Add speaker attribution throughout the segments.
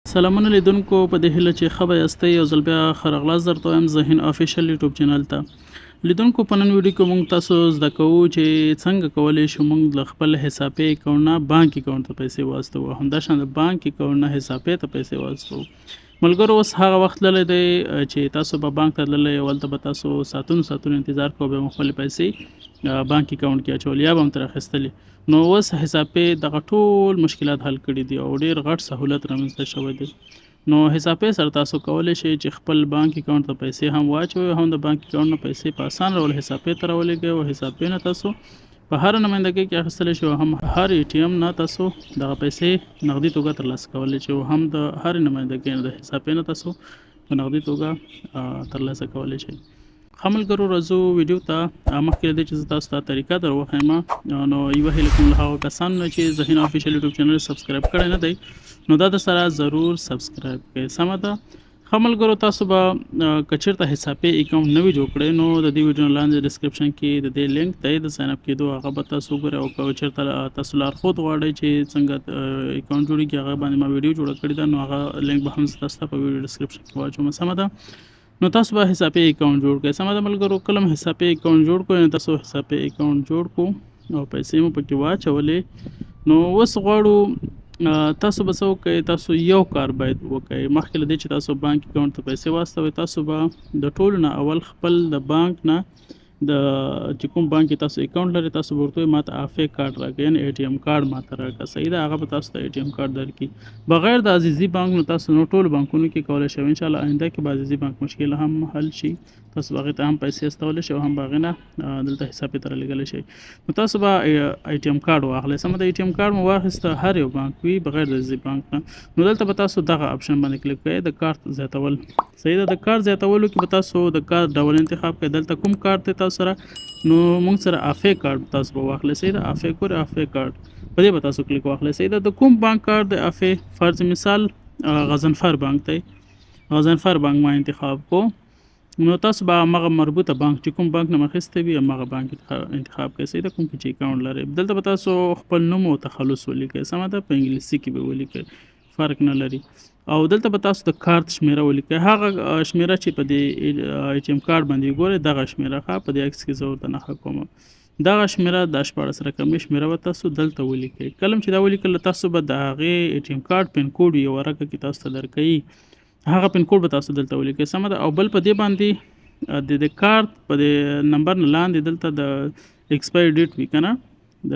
Speaker 1: سلامونه لیدونکو، په دې هیله چې ښه به یاستئ. یو ځل بیا ښه راغلاست درته وایم ذهین افیشل یوټیوب چینل ته. لیدونکو، په نن ویډیو کې موږ تاسو زده کوو چې څنګه کولی شو موږ له خپل حسابي اکاونټ نه بانک اکاونټ ته پیسې واستوو، همداشان د بانک اکاونټ نه حسابي ته پیسې واستوو. ملګرو، اوس هغه وخت تللی دی چې تاسو به بانک ته تللی او هلته به تاسو ساعتونو ساعتونو انتظار کوئ، بیا مو خپلې پیسې بانک اکاونټ کې اچولې یا به هم ترې اخیستلې. نو اوس حسابپې دغه ټول مشکلات حل کړي دي او ډیر غټ سهولت رامنځته شوی دی. نو حسابپې سره تاسو کولی شئ چې خپل بانک اکاونټ ته پیسې هم واچوئ او هم د بانک اکاونټ نه پیسې په اسان ډول حسابپې ته راولېږئ، او حسابپې نه تاسو په هره نمایندګۍ کې اخیستلی شئ او هم هر ای ټي ایم نه تاسو دغه پیسې نغدي توګه ترلاسه کولی شئ، او هم د هرې نمایندګۍ نه د حسابپې نه تاسو په نغدي توګه ترلاسه کولی شئ. ښه ملګرو، راځو ویډیو ته. مخکې له دې چې زه تاسو ته طریقه در وښیم، نو یوه هیله کوم له هغو کسانو نه چې ذهین افیشل یوټیوب چینل سبسکرایب کړی نه دی، نو دا در سره ضرور سبسکرایب کړئ. سمه ده. ښه ملګرو، تاسو به که چېرته حسابي اکاونټ نه وي جوړ کړی، نو د دې ویډیو لاندې ډسکرپشن کې د دې لینک دی د ساین اپ کېدو، هغه به تاسو وګورئ. او که چېرته تاسو لارښود غواړئ چې څنګه اکاونټ جوړېږي، هغه باندې ما ویډیو جوړه کړې ده، نو هغه لینک به هم زه تاسو ته په ویډیو ډسکرپشن کې واچوم. سمه ده. نو تاسو به حسابي اکاونټ جوړ کړئ. سمه ده ملګرو، کله هم حسابي اکاونټ جوړ کړئ، نو تاسو حسابي اکاونټ جوړ کړو او پیسې مو پکې واچولې. نو اوس غواړو تاسو به څه وکړئ؟ تاسو یو کار باید وکړئ. مخکې له دې چې تاسو بانک اکاونټ ته پیسې واستوئ، تاسو به د ټولو نه اول خپل د بانک نه، د چې کوم بانک کې تاسو اکاونټ لرئ، تاسو به ورته ووایئ ماته افې کارت راکړئ، یعنې ای ټي ایم کارت ماته راکړه. صحیح ده. هغه به تاسو ته ای ټي ایم کارت درکړي. بغیر د عزیزي بانک نو تاسو نو ټولو بانکونو کې کولی شئ. انشاءالله آینده کې به عزیزي بانک مشکل هم حل شي، تاسو به هغې ته هم پیسې استولی شئ او هم به هغې نه دلته حساب یې ته رالیږلی شئ. نو تاسو به ای ټي ایم کارت واخلئ. سمه ده. ای ټي ایم کارت مو واخیسته، هر یو بانک وي بغیر د عزیزي بانک نه، نو دلته به تاسو دغه اپشن باندې کلیک کړئ، د کارت زیاتول. صحیح ده. د کارت زیاتولو کې به تاسو د کارت ډول انتخاب کړئ. دلته کوم کارت دی تاسو سره؟ نو موږ سره افې کارت تاسو به واخلئ. صحیح ده. افې ګورئ، افې کارت، په دې به تاسو کلیک واخلئ. صحیح ده. د کوم بانک کارت دی افې؟ فرض مثال غضنفر بانک دی، غضنفر بانک ما انتخاب کو. نو تاسو به هماغه مربوطه بانک چې کوم بانک نه مو اخیستی وي، هماغه بانک انتخاب کړئ. صحیح ده. کوم کې چې اکاونټ لرئ. دلته به تاسو خپل نوم او تخلص ولیکئ. سمه ده. په انګلیسي کې به ولیکئ، فرق نه لري. او دلته به تاسو د کارت شمېره ولیکئ، هغه شمېره چې په دې ای ټي ایم کارت باندې ګورئ، دغه شمېره. ښه، په دې عکس کې زه ورته نښه کوم، دغه شمېره، دا 16 رقمي شمېره به تاسو دلته ولیکئ. کله چې دا ولیکل، تاسو به د هغې ای ټي ایم کارت پین کوډ یو ورقه کې تاسو ته درکوي، هغه پین کوډ به تاسو دلته ولیکئ. سمه ده. او بل په دې باندې د کارت په دې نمبر نه لاندې دلته د ایکسپایري ډیټ وي که نه، د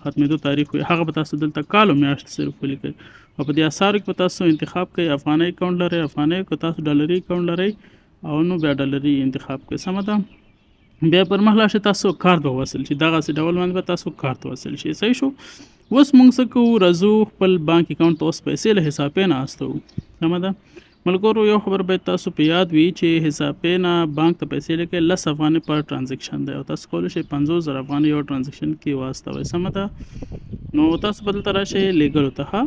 Speaker 1: ختمېدو تاریخ وي، هغه به تاسو دلته کال او میاشت صرف ولیکئ. او په دې اسعارو کې به تاسو انتخاب کړئ، افغانۍ اکاونټ لرئ افغانۍ، که تاسو ډالري اکاونټ لرئ او نو بیا ډالري انتخاب کړئ. سمه ده. بیا پر مخ لاړ شئ، تاسو کارت به وصل شي، دغسې ډول باندې به تاسو کارت وصل شي. صحیح شو. اوس موږ څه کوو؟ راځو خپل بانک اکاونټ ته اوس پیسې له حسابې نه استوو. سمه ده ملګرو، یو خبر باید تاسو په یاد وي چې حسابې نه بانک ته پیسې لیکئ لس افغانۍ پر ټرانزیکشن دی، او تاسو کولی شئ 50,000 افغانۍ یو ټرانزیکشن کې واستوئ. سمه ده. نو تاسو به دلته راشئ لیږلو ته، ښه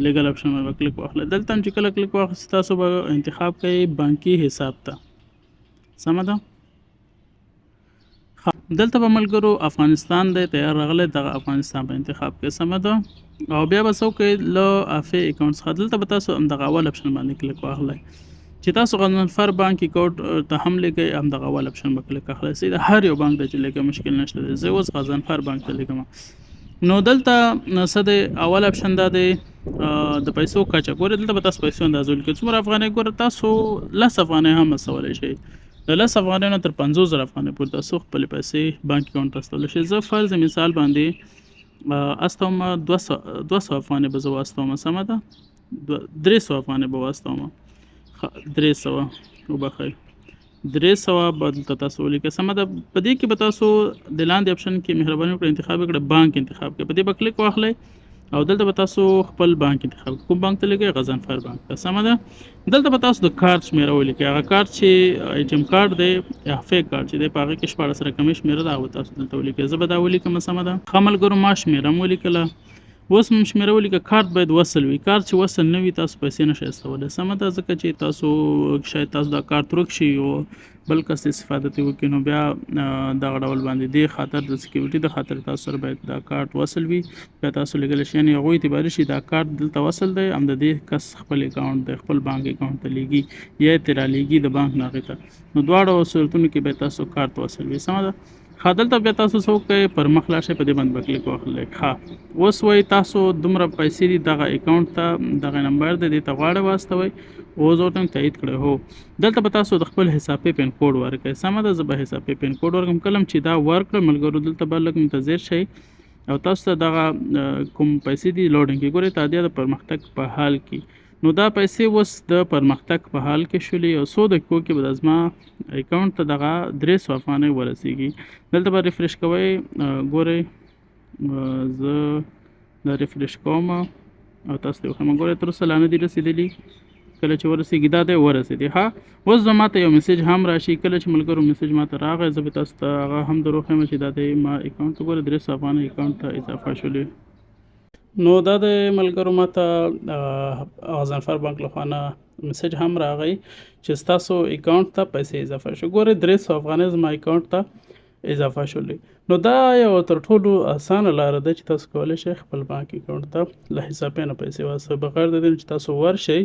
Speaker 1: لیږل اپشن باندې به کلیک واخلئ. دلته هم چې کله کلیک واخیست، تاسو به انتخاب کړئ بانکي حساب ته. سمه ده. دلته به ملګرو افغانستان دی تیار راغلی، دغه افغانستان به انتخاب کړئ. سمه ده. او بیا به څه وکړئ؟ له افې اکاونټ څخه دلته به تاسو همدغه اول اپشن باندې کلیک واخلئ چې تاسو غضنفر بانک اکاونټ ته هم لیږئ، همدغه اول اپشن به کلیک اخلئ. صحیح ده. هر یو بانک ته چې لیږئ مشکل نشته دی. زه اوس غضنفر بانک ته لیږم. نو دلته څه دی؟ اول اپشن دا دی د پیسو کچه. ګورئ دلته به تاسو پیسو اندازه ولیکئ، څومره افغانۍ. ګوره تاسو لس افغانۍ هم استولی شئ، د لس افغانۍ نه تر 50,000 افغانۍ پورې تاسو خپلې پیسې بانک اکاونټ ته استولی شئ. زه فرض مثال باندې استوم 200 افغانۍ به زه واستوم. سمه ده. 300 افغانۍ به واستوم. ښه، 300 وبخښئ، 300 به دلته تاسو ولیکئ. سمه ده. په دې کې به تاسو د لاندې اپشن کې مهرباني وکړئ انتخاب کړئ، بانک انتخاب کړئ، په دې به کلیک واخلئ او دلته به تاسو خپل بانک انتخاب کړئ. کوم بانک ته لیکئ؟ غضنفر بانک ته. سمه ده. دلته به تاسو د کارت شمېره ولیکئ، هغه کارت چې ای ټي ایم کارت دی یا فیک کارت چې دی، په هغې کې 16 رقمي شمېره ده، هغه به تاسو دلته ولیکئ. زه به دا ولیکم. سمه ده. ښه ملګرو، ما شمېره هم ولیکله. اوس مو شمېره ولیکه. کارت باید وصل وي. کارت چې وصل نه وي، تاسو پیسې نشئ استولی. سمه ده، ځکه چې تاسو شاید تاسو دا کارت ورک شي او بل کس استفاده ترې وکړي، نو بیا دغه ډول باندې دې خاطر، د security د خاطر تاسو سره باید دا کارت وصل وي، بیا تاسو لېږلی شئ. یعنې هغوی اعتباري شي، دا کارت دلته وصل دی، هم د دې کس خپل اکاونټ دی، خپل بانک اکاونټ ته لیږي یا یې ترې رالیږي د بانک نه هغې ته. نو دواړو صورتونو کې باید تاسو کارت وصل وي. سمه ده. ښه، دلته بیا تاسو څه وکړئ؟ پر مخ لاړ شئ، په دې باندې به کلیک واخلئ. ښه، اوس وایي تاسو دومره پیسې دي دغه اکاونټ ته، دغه نمبر دی، دې ته غواړئ واستوئ. اوس ورته تایید کړئ. هو، دلته به تاسو د خپل حساب پې پین کوډ ورکړئ. سمه ده، زه به حساب پې پین کوډ ورکړم. کله چې دا ورکړم ملګرو، دلته به لږ منتظر شئ او تاسو ته دغه کوم پیسې دي loading کې. ګورئ، تادیه د پرمختګ په حال کې. نو دا پیسې اوس د پرمختګ په حال کې شولې او څو دقیقو کې به د زما اکاونټ ته دغه 300 افغانۍ ورسیږي. دلته به refresh کوئ. ګورئ، زه دا refresh کوم او تاسو ته وښیم. ګورئ، تر اوسه لا نه دي رسېدلي. کله چې ورسیږي، دا دی ورسېدې. ها، اوس به ماته یو message هم راشي. کله چې ملګرو message ماته راغی، زه به تاسو ته هغه هم در وښیم چې دا دی ما اکاونټ ته، ګوره، 300 افغانۍ اکاونټ ته اضافه شولې. نو دا د ملګرو ماته غضنفر بانک له خوا نه message هم راغی چې ستاسو اکاونټ ته پیسې اضافه شو. ګورئ، 300 افغانۍ زما اکاونټ ته اضافه شولې. نو دا یو تر ټولو اسانه لاره ده چې تاسو کولی شئ خپل بانک اکاونټ ته له حساب نه پیسې واستوئ، بغیر د دې چې تاسو ورشئ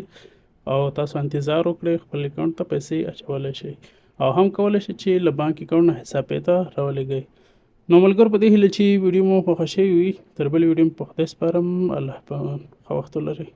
Speaker 1: او تاسو انتظار وکړئ. خپل اکاونټ ته پیسې اچولی شئ او هم کولی شئ چې له بانک اکاونټ نه حساب ته راولېږئ. نو ملګرو، په دې هیله چې ویډیو مو خوښه شوې وي، تر بلې ویډیو مو په خدای سپارم. الله په امان، ښه وخت ولرئ.